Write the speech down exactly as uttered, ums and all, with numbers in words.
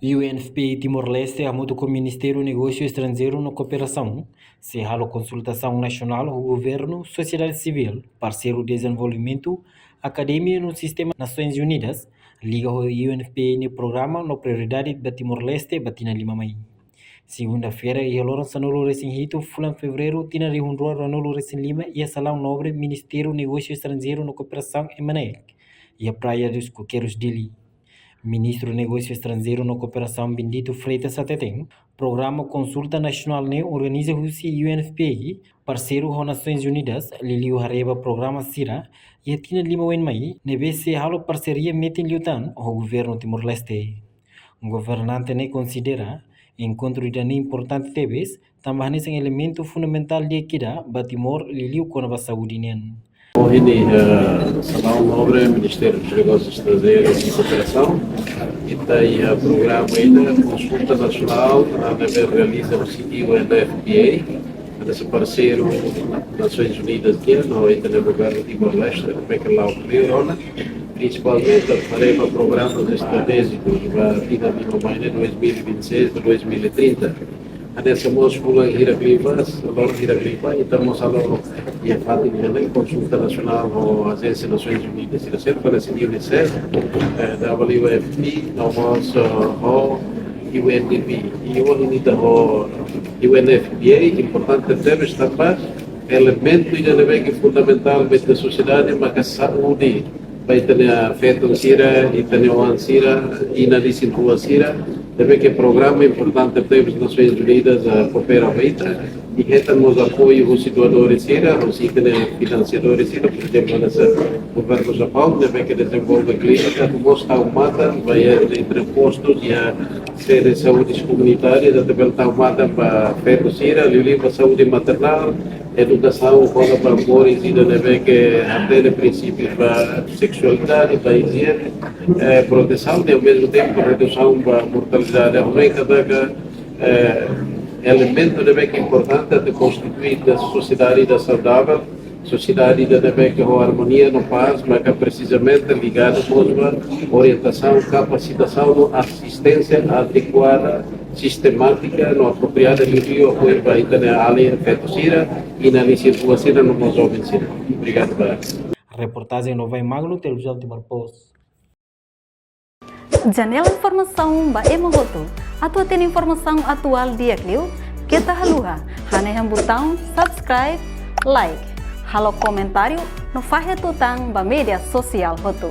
U N F P A Timor-Leste hamutuk ho Ministériu Negósiu Estranjeiru no Kooperasaun sei halo konsultasaun nasionál ho governu, sosiedade sivíl, parseiru dezenvolvimentu, akademia no sistema Nasoins Unidas, liga ho U N F P A nia programa no prioridade ba Timor-Leste ba tinan lima mai. Segunda-feira, iha loron sanulu-resin-hitu fulan Fevereiru tinan rihun rua ruanulu-resin-lima, iha Salaun Nobre Ministériu Negósiu Estranjeiru no Kooperasaun, MNEK, iha Praia dos Coqueiros, Dili. Ministru Negósiu Estranjeiru no Kooperasaun, Bendito Freitas, hateten, programa konsulta nasionál ne'e organiza husi U N F P A, parseiru ho Nasoins Unidas, liuliu haree ba programa sira iha tinan lima oin mai, ne'ebé sei halo parseria metin liután ho governu Timor-Leste. Governante ne'e konsidera enkontru ida-ne'e importante tebes, tanba hanesan elementu fundamentál di'ak ida ba Timor, liuliu kona-ba saúde nian. Ohin, eh, Salaun Nobre Ministériu Negósiu Estranjeiru no Kooperasaun, ita iha programa ida konsulta nasionál, ne'ebé realiza husi U N F P A, hanesan parseiru Nasoins Unidas nian, no ita-nia governu Timor-Leste, ne'ebé ke la'o kleur ona, prinsipalmente haree ba programas estratéjikus ba tinan lima mai ne'e, dois mil e vinte e seis, dois mil e trinta. Hanesan mós fulan hirak liubá, loron hirak liubá, ita mós halo iha fatin ne'e konsulta nasionál ho ajénsia Nasoins Unidas sira seluk, hanesan UNICEF, eh, W F P, no mós, eh, ho U N D P. I ohin ita ho U N F P A, importante tebes tanba elementu ida ne'ebé ke fundamentál ba ita sosiedade, maka saúde ba ita-nia feton sira, ita-nia oan sira, inan-lisin rua sira, ne'ebé ke programa importante tebes Nasoins Unidas, ah, koopera ba ita. I hetan mós apoiu husi doadores sira, husi ita-nia finansiadores sira, por ezemplu, hanesan governu Japaun, ne'ebé ke dezenvolve klínika, no mós tau matan ba iha entre postus, iha sede saúde komunitária, atu bele tau matan ba feto sira, liuliu ba saúde maternál, edukasaun kona-ba moris ida ne'ebé ke hatene prinsípiu ba seksualidade, ba ijiene, eh, protesaun, i ao mesmo tempo redusaun ba mortalidade. Ha'u hanoin katak, eh, elementu ne'ebé ke importante atu konstitui ida sosiedade ida saudável, sosiedade ida ne'ebé ke ho armonia no pás, maka presizamente ligadu mós ba orientasaun, kapasitasaun no asisténsia adekuada, sistemátika no apropriada, liuliu apoiu ba ita-nia alin feto sira, inan-lisin rua sira no mós joven sira. Obrigadu barak. Reportajen Novai Magno, Televizaun Timor Post. Janela informasaun ba ema hotu. Atu hatene informasaun atuál di'ak liu, keta haluha hanehan butaun subscribe, like, halo komentáriu no fahe tutan ba média sosiál hotu.